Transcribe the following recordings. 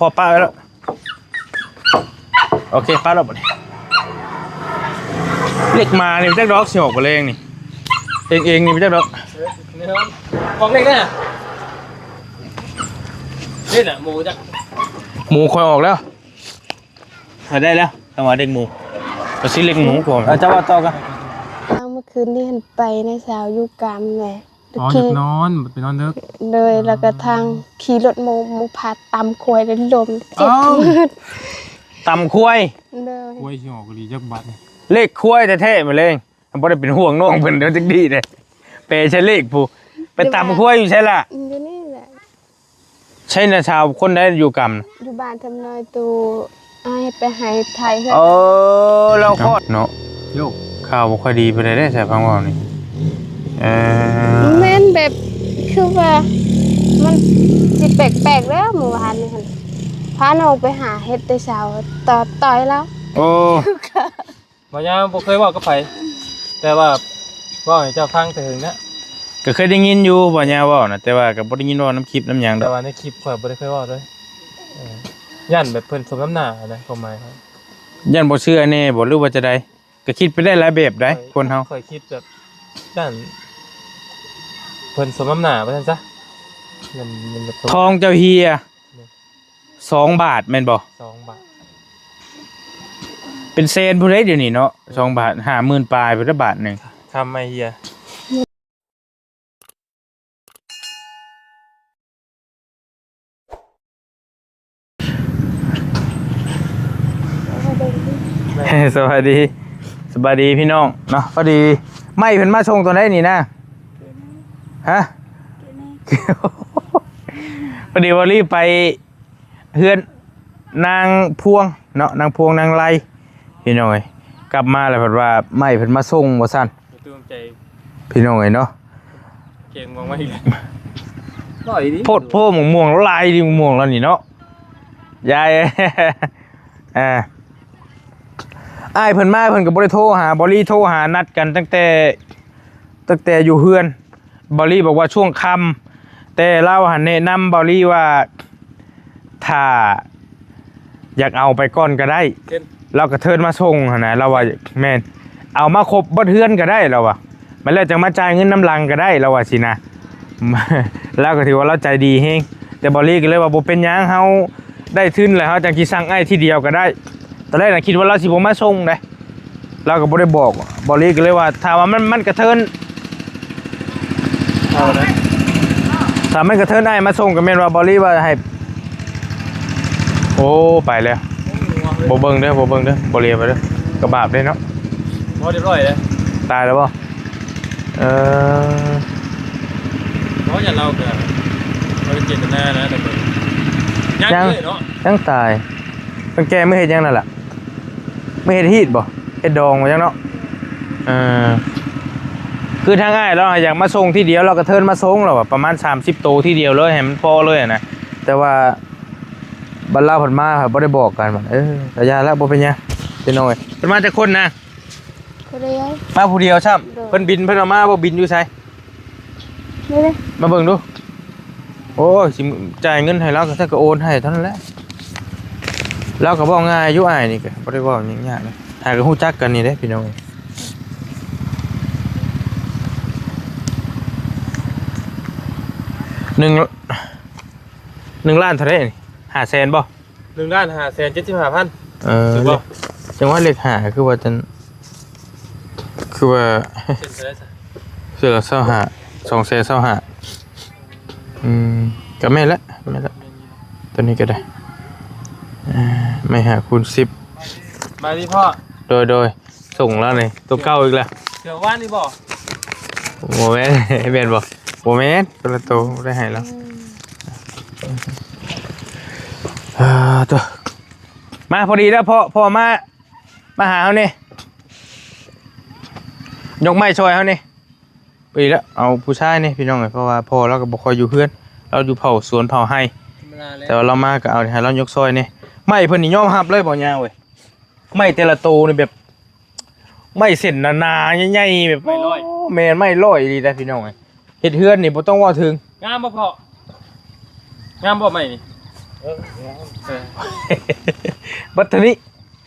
ພໍປະໄວ້ແລ້ວ. ໂອເຄ ປະແລ້ວບັດນີ້. ເຫຼັກມານີ້ຈັກດອກ ຊິອອກບໍ່ແລງນີ້. ເອງໆນີ້ຈັກດອກ. ອອກເຫຼັກໄດ້ນະ. ນີ້ນະ ໝູຈັກ ໝູຂ້ອຍອອກແລ້ວ. ເອົາ ໄດ້ແລ້ວ ຄຳວ່າເຫຼັກໝູ ກໍຊິເຫຼັກໝູກ່ອນ. ເອີ ເຈົ້າເວົ້າຕໍ່ກັນ. ທາງເມື່ອຄືນນີ້ຫັ້ນໄປນະສາວຢູ່ກາມແຫຼະ. ອໍ ຢາກນອນ ໄປນອນເດິກ. ໂດຍ ແລ້ວກໍທາງຂີ່ລົດໝູ ໝູພາຕຳຄວາຍ ແລ້ວລົ້ມເຈັບ. ຕຳຄວາຍ. ໂດຍ ຄວາຍຊິອອກອີ່ຫຼີຈັກບາດນີ້. ເຫຼັກຄວາຍແທ້ໆ ມະເລັງ. ບໍ່ໄດ້ເປັນຫ່ວງນ້ອງເພິ່ນເດີຈັກດີ້ເດ້. ແປໃສ່ເລກຜູ້. ໄປຕຳຄວາຍຢູ່ໃສລະ? ຢູ່ນີ້ແຫຼະ. ໃຊ່ນະສາວຄົນໃດຢູ່ກຳ? ຢູ່ບ້ານທຳນ້ອຍຕູ ອ້າຍໄປໄຮ່ໄຖເຮືອນ. ເອີ ລາວຄອດເນາະ. ໂຍກ ຂ່າວບໍ່ຄ່ອຍດີປານໃດເດ້ ສາຍຟັງເວົ້ານີ້. ເອີ ແມ່ນແບບ ຄືວ່າ ມັນຊິແປກໆແລ້ວ ມື້ວານນີ້ຫັ້ນ ພານ້ອງໄປຫາເຫັດແຕ່ເຊົ້າ ຕອດຕ່ອຍລາວ. ໂອ້ ບໍ່ຍາບໍ່ເຄີຍເວົ້າກັບໃຜ ແຕ່ວ່າເວົ້າໃຫ້ເຈົ້າຟັງແຕ່ເຫິງນະ. ກໍເຄີຍໄດ້ຍິນຢູ່ບໍ່ຍາເວົ້ານະ ແຕ່ວ່າກໍບໍ່ໄດ້ຍິນເວົ້ານຳຄລິບນຳຫຍັງດອກ. ແຕ່ວ່າໃນຄລິບຂ້ອຍບໍ່ໄດ້ເຄີຍເວົ້າເລີຍ. ເອີ ຢ້ານແບບເພິ່ນສົມນ້ຳໜ້ານະ ຄວາມໝາຍ. ຢ້ານບໍ່ເຊື່ອແນ່ບໍ່ ຫຼືວ່າຈະໃດ? ກໍຄິດໄປໄດ້ຫຼາຍແບບໃດ໋ ຂ້ອຍ ຄົນເຮົາ. ຂ້ອຍຄິດແບບຢ້ານເພິ່ນສົມນ້ຳໜ້າວ່າຊັ້ນຊະ. ມັນ ມັນແບບ ທອງເຈົ້າເຮ່ຍ ແມ່ນ ສອງບາດແມ່ນບໍ່? ສອງບາດ ເປັນແສນພຸ້ນເດ້ດຽວນີ້ເນາະ. ສອງບາດ ຫ້າໝື່ນປາຍພຸ້ນເດ້ບາດໜຶ່ງ. ຄຳໄອ້ເຮ່ຍ. ສະບາຍດີ ສະບາຍດີພີ່ນ້ອງເນາະ. ພໍດີໄມ້ເພິ່ນມາສົ່ງຕອນໃດນີ້ນະ? ຮະ? ພໍດີວ່າລີໄປ ເຮືອນນາງພວງເນາະ ນາງພວງນາງໄລ ພີ່ນ້ອງເອີຍ. ກັບມາແລ້ວເພິ່ນວ່າໄມ້ເພິ່ນມາສົ່ງວ່າຊັ້ນ ພີ່ນ້ອງເອີຍເນາະ. ແກງມາໃໝ່ອີກແລ້ວ ຫຼາຍດີ ໂພດໂພ ໝາກມ່ວງລາວຫຼາຍດີ ໝາກມ່ວງລາວນີ້ເນາະ ຍາຍ. ອ່າ ອ້າຍເພິ່ນມາເພິ່ນກໍບໍ່ໄດ້ໂທຫາ ບໍລີໂທຫາ ນັດກັນຕັ້ງແຕ່ ຕັ້ງແຕ່ຢູ່ເຮືອນ. ເບົາລີບອກວ່າຊ່ວງຄ່ຳ ແຕ່ລາວຫັ້ນແນະນຳເບົາລີວ່າ ຖ້າຢາກເອົາໄປກ່ອນກໍໄດ້ ເຊັ່ນ ລາວກະເທີນມາສົ່ງຫັ້ນນະ. ລາວວ່າ ແມ່ນ ເອົາມາຄົບເບິດເຮືອນກໍໄດ້ ລາວວ່າ ມາແລ້ວຈັ່ງມາຈ່າຍເງິນນຳຫຼັງກໍໄດ້ ລາວວ່າຊີ້ນະ. ລາວກໍຖືວ່າລາວໃຈດີແຮງ ແຕ່ເບົາລີກໍເລີຍວ່າ ບໍ່ເປັນຫຍັງ ເຮົາໄດ້ທຶນແລ້ວ ເຮົາຈັ່ງຊິສັ່ງອ້າຍທີດຽວກໍໄດ້. ຕອນແລກນະຄິດວ່າລາວຊິບໍ່ມາສົ່ງເດ້ ລາວກໍບໍ່ໄດ້ບອກ. ເບົາລີກໍເລີຍວ່າ ຖ້າວ່າມັນ ມັນກະເທີນ ເອົານະ ຖ້າມັນກະເທີນອ້າຍມາສົ່ງ ກໍແມ່ນວ່າເບົາລີວ່າໃຫ້ ໂອ້ ໄປແລ້ວ. ບໍ່ເບິ່ງເດີ ບໍ່ເບິ່ງເດີ ບໍ່ລຽບເດີ ກະບາບເດ້ເນາະ. ບໍ່ ຮຽບຮ້ອຍເດ້ ຕາຍແລ້ວບໍ່? ເອີ ເພາະວ່າລາວກໍບໍ່ໄດ້ເຈດຕະນານະ ແຕ່ກໍຍັງ ຍັງເລີຍເນາະ ຍັງຕາຍ. ເພິ່ນແກ່ມື້ເຮັດຫຍັງນັ້ນລະ? ມື້ເຮັດຮີດບໍ່? ເຮັດດອງວ່າຈັ່ງເນາະ. ເອີ ຄືທາງອ້າຍລາວຢາກມາສົ່ງທີດຽວ ລາວກໍເທີນມາສົ່ງ ລາວວ່າປະມານສາມສິບໂຕທີດຽວເລີຍ ໃຫ້ມັນພໍເລີຍນະ. ແຕ່ວ່າບັດລາວເພິ່ນມາ ເພິ່ນບໍ່ໄດ້ບອກກັນ. ເອີ ກະຢ່າລະ ບໍ່ເປັນຫຍັງ ພີ່ນ້ອງເອີຍ. ເພິ່ນມາຈັກຄົນນະ? ຜູ້ດຽວ ມາຜູ້ດຽວຊ້ຳ. ໂດຍ ເພິ່ນບິນ ເພິ່ນເອົາມາບໍ່? ບິນຢູ່ໃສ? ນີ້ເດ້ ມາເບິ່ງດູ. ໂອ້ຍ ຊິຈ່າຍເງິນໃຫ້ລາວ ກໍຊັ້ນກໍໂອນໃຫ້ເທົ່ານັ້ນແຫຼະ. ລາວກໍເວົ້າງ່າຍຢູ່ ອ້າຍນີ້ກໍບໍ່ໄດ້ເວົ້າຫຍັງຍາກນະ ຫາກໍຮູ້ຈັກກັນນີ້ເດ້ ພີ່ນ້ອງ. ໜຶ່ງ ໜຶ່ງລ້ານເທົ່າໃດນີ້? ຫ້າແສນບໍ່? ໜຶ່ງລ້ານຫ້າແສນເຈັດສິບຫ້າພັນ. ເອີ ຖືກບໍ່? ຈັ່ງວ່າເລກຫ້າຄືວ່າຈັ່ງ ຄືວ່າ ເຊັ່ນເທົ່າໃດຊະ? ເທື່ອລະຊາວຫ້າ ສອງແສນຊາວຫ້າ. ອືມ ກໍແມ່ນແຫຼະ ແມ່ນແຫຼະ ຕົວນີ້ກໍໄດ້. ເອີ ໄມ້ຫ້າຄູນສິບ. ມາດີພໍ່. ໂດຍ ໂດຍ. ສົ່ງແລ້ວນີ້ ໂຕເກົ່າອີກແລ້ວ. ເສືອວານນີ້ບໍ່? ບໍ່ແມ່ນ ແມ່ນບໍ່? ບໍ່ແມ່ນ ຄົນລະໂຕ ບໍ່ໄດ້ໃຫ້ລາວ. ອືມ ເອີ ໂຕ ມາພໍດີແລ້ວ ພໍ່ ພໍ່ມາ ມາຫາເຮົານີ້ ຍົກໄມ້ຊ່ອຍເຮົານີ້. ພໍດີແລ້ວ ເອົາຜູ້ຊາຍນີ້ພີ່ນ້ອງເອີຍ ເພາະວ່າພໍ່ລາວກໍບໍ່ຄ່ອຍຢູ່ເຮືອນ ລາວຢູ່ເຝົ້າສວນເຝົ້າໄຮ່. ແຕ່ວ່າລາວມາກໍເອົາໃຫ້ລາວຍົກຊ່ອຍນີ້. ໄມ້ເພິ່ນນີ້ຍອມຮັບເລີຍບໍ່ຍາເວີຍ. ໄມ້ແຕ່ລະໂຕນີ້ແບບ ໄມ້ເສັ້ນໜາໆ ໃຫຍ່ໆ ແບບ ໄມ້ຮ້ອຍ. ໂອ້ ແມ່ນ ໄມ້ຮ້ອຍອີ່ຫຼີໄດ໋ພີ່ນ້ອງເອີຍ. ເຮັດເຮືອນນີ້ບໍ່ຕ້ອງເວົ້າເຖິງ. ງາມບໍ່ພໍ່? ງາມບໍ່ໄມ້ນີ້? ເອີ ເອີ ເບິດເທົ່ານີ້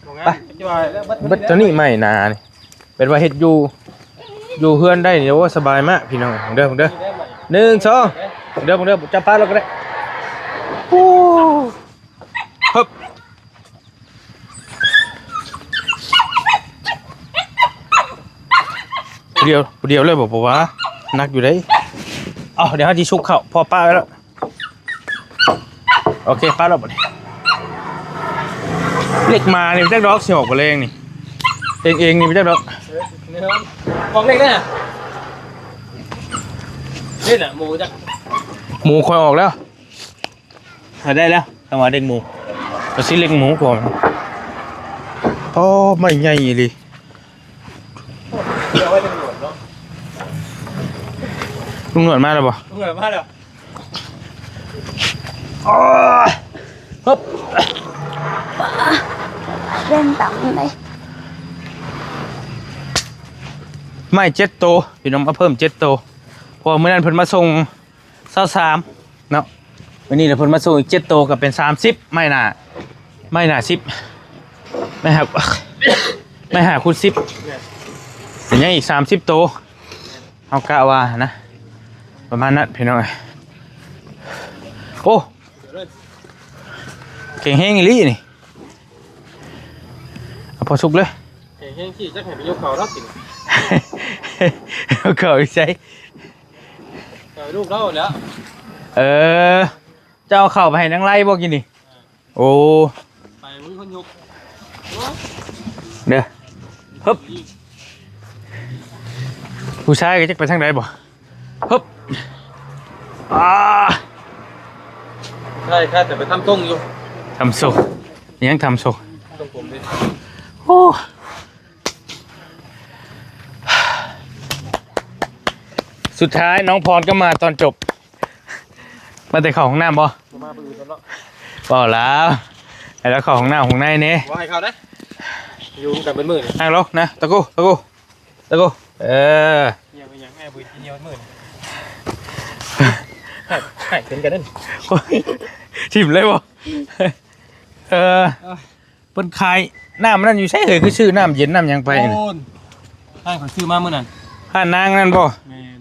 ບໍ່ງາມ ໄປ ເບິດເທົ່ານີ້ ໄມ້ໜານີ້ ແບບວ່າເຮັດຢູ່ ຢູ່ເຮືອນໄດ້ນີ້ ໂອ້ ສະບາຍມາກພີ່ນ້ອງເດີ ເດີ ໜຶ່ງ ສອງ ເດີ ເດີ ຈັບປາແລ້ວກໍໄດ້ ໂອ້ ຮຶບ ຜູ້ດຽວ ຜູ້ດຽວເລີຍບໍ່ ບໍ່ວ່າ ໜັກຢູ່ເດ້ ເອົາ ດຽວເຮົາຊິຊຸກເຂົ້າ ພໍປະໄວ້ແລ້ວ ໂອເຄ ປະແລ້ວບັດນີ້ ເຫຼັກມານີ້ ຈັກດອກຊິອອກບໍ່ແລງນີ້ ເອງເອງນີ້ ຈັກດອກ ບອກເຫຼັກເດີ ນີ້ນະ ໝູຈັກ ໝູຂ້ອຍອອກແລ້ວ. ເອົາໄດ້ແລ້ວ ຄຳວ່າເຫຼັກໝູ ກໍຊິເຫຼັກໝູກ່ອນ ໂອ້ ໄມ້ໃຫຍ່ອີ່ຫຼີ ເອົາໄວ້ຕຳຫຼວດເນາະ ລຸງໜວດມາແລ້ວບໍ່? ລຸງໜວດມາແລ້ວ ໂອ້ຍ ຮຶບ ເດີນຕາມໄດ້ ໄມ້ເຈັດໂຕ ພີ່ນ້ອງ ມາເພີ່ມເຈັດໂຕ ເພາະວ່າມື້ນັ້ນເພິ່ນມາສົ່ງ ຊາວສາມເນາະ ມື້ນີ້ລະເພິ່ນມາສົ່ງອີກເຈັດໂຕ ກໍເປັນສາມສິບ ໄມ້ໜ້າ ໄມ້ໜ້າສິບ ໄມ້ຫາ ໄມ້ຫ້າຄູນສິບ ເປັນຫຍັງອີກສາມສິບໂຕ ເຮົາກະວ່ານະ ປະມານນັ້ນພີ່ນ້ອງເອີຍ ໂອ້ ແຂງແຮງອີ່ຫຼີນີ້ ເອົາພໍສຸກເລີຍ ແຂງແຮງຂີ້ຈັກໃຫ້ໄປຍົກເຂົາດອກ ກິນ ເອົາເຂົ້າໃສ່ ເອີ ລູກເຮົາແຫຼະ ເອີ ເຈົ້າເຂົ້າໄປໃຫ້ນາງໄລບໍ່ກິນນີ້ ໂອ້ ໄປມີຄົນຍົກ ເດີ ຮຶບ ຜູ້ຊາຍກໍຈັກໄປທາງໃດບໍ່ ຮຶບ ອາ ໃຊ່ ຂ້າຈະໄປທຳຊົງຢູ່ ທຳຊົງ ຍັງທຳຊົງ ຊົງຜົມເດ້ ໂອ້ ສຸດທ້າຍນ້ອງພອນກໍມາຕອນຈົບ ມາແຕ່ເຂົ້າຫ້ອງນ້ຳບໍ່? ບໍ່ມາ ມື້ອື່ນເນາະ ເວົ້າລາວ ໃຫ້ລາວເຂົ້າຫ້ອງນ້ຳຫ້ອງໃນແດ່ ບໍ່ໃຫ້ເຂົ້າເດ້ ຢູ່ນຳກັນເບິດມື້ນີ້ ນັ່ງລົງນະ ຕະກູ ຕະກູ ຕະກູ ເອີ ເຫຍໄປຫຍັງ ແອບໍ່ກິນເຫຍເບິດມື້ນີ້ ໃຫ້ ໃຫ້ເປັນກັນນັ້ນ ຖິ້ມເລີຍບໍ່? ເອີ ເອີ ເພິ່ນຂາຍນ້ຳນັ້ນຢູ່ໃສເອີຍ? ຄືຊື້ນ້ຳເຢັນນ້ຳຫຍັງໄປນີ້? ໂອ້ນ ຮ້ານຂ້ອຍຊື້ມາມື້ນັ້ນ ຮ້ານນາງນັ້ນບໍ່? ແມ່ນ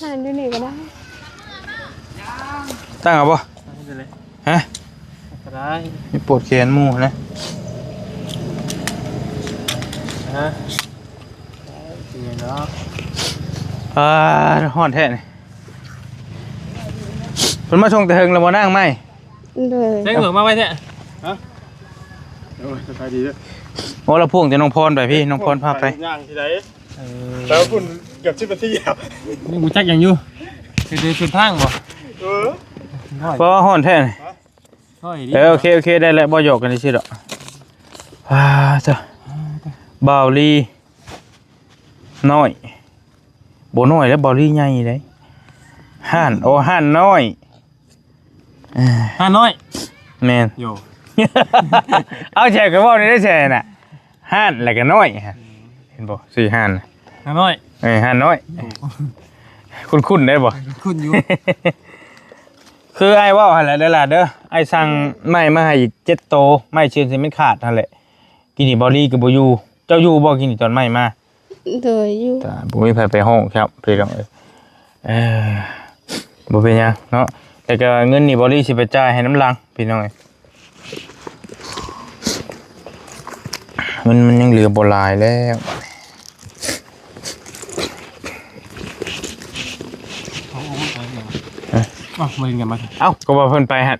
ຮ້ານຢູ່ນີ້ກໍໄດ້ ຕັ້ງເອົາບໍ່? ຕັ້ງໄດ້ເລີຍ ຮະ? ກໍໄດ້ ມີປວດແຂນໝູ່ນະ ຮະ? ເປັນຫຍັງດອກ ອ່າ ຮ້ອນແທ້ນີ້ ເພິ່ນມາສົ່ງແຕ່ເທິງແລ້ວບໍ່ນາງໄມ້? ໂດຍ ໃຊ້ເຫງືອກມາໄວແທ້ ຮະ? ໂອ້ຍ ສະບາຍດີເດີ ໂອ້ ລະພວງແຕ່ນ້ອງພອນໄປພີ້ ນ້ອງພອນພາໄປ ຍ່າງທີ່ໃດ ເອີ ແຕ່ວ່າພຸ້ນເກືອບສິບນາທີແລ້ວ ຍັງຮູ້ຈັກຫຍັງຢູ່ ຄືເດີນສວນທາງບໍ່? ເອີ ເພາະວ່າຮ້ອນແທ້ນີ້ ເອີ ໂອເຄ ໂອເຄ ໄດ້ແລ້ວ ບໍ່ຫຍອກກັນຊື່ໆດອກ ອ່າ ເຈົ້າ ອ່າ ບ່າວລີນ້ອຍ ບໍ່ນ້ອຍແລ້ວ ບ່າວລີໃຫຍ່ເດ້ ຮ້ານ ໂອ້ ຮ້ານນ້ອຍ ເອີ ຮ້ານນ້ອຍ ແມ່ນ ໂຢ ເອົາແຈກໄປເວົ້າໄດ້ແທ້ນະ ຮ້ານແລ້ວກໍນ້ອຍ ເຫັນບໍ່ ຊື່ຮ້ານ ຮ້ານນ້ອຍ ເອີ ຮ້ານນ້ອຍ ໂອ້ ຄຸ້ນໆໄດ້ບໍ່? ຄຸ້ນຢູ່ ຄືອ້າຍເວົ້າຫັ້ນແຫຼະເດີຫຼານເດີ ອ້າຍສັ່ງໄມ້ມາໃຫ້ອີກເຈັດໂຕ ໄມ້ເຊື່ອຊິແມ່ນຂາດຫັ້ນແຫຼະ ກີ້ນີ້ບ່າວລີກໍບໍ່ຢູ່ ເຈົ້າຢູ່ບໍ່ກີ້ນີ້ຕອນໄມ້ມາ? ໂດຍ ຢູ່ ຕາຍ ບໍ່ມີໃຜໄປຮ້ອງແລ້ວພີ່ນ້ອງເອີຍ ເອີ ບໍ່ເປັນຫຍັງເນາະ ແຕ່ກໍເງິນນີ້ບ່າວລີຊິໄປຈ່າຍໃຫ້ນຳຫຼັງພີ່ນ້ອງເອີຍ ເງິນມັນຍັງເຫຼືອບໍ່ຫຼາຍແລ້ວ ເອົ້າ ບໍ່ເຫັນກັນມາ ເອົ້າ ກໍວ່າເພິ່ນໄປຫັ້ນ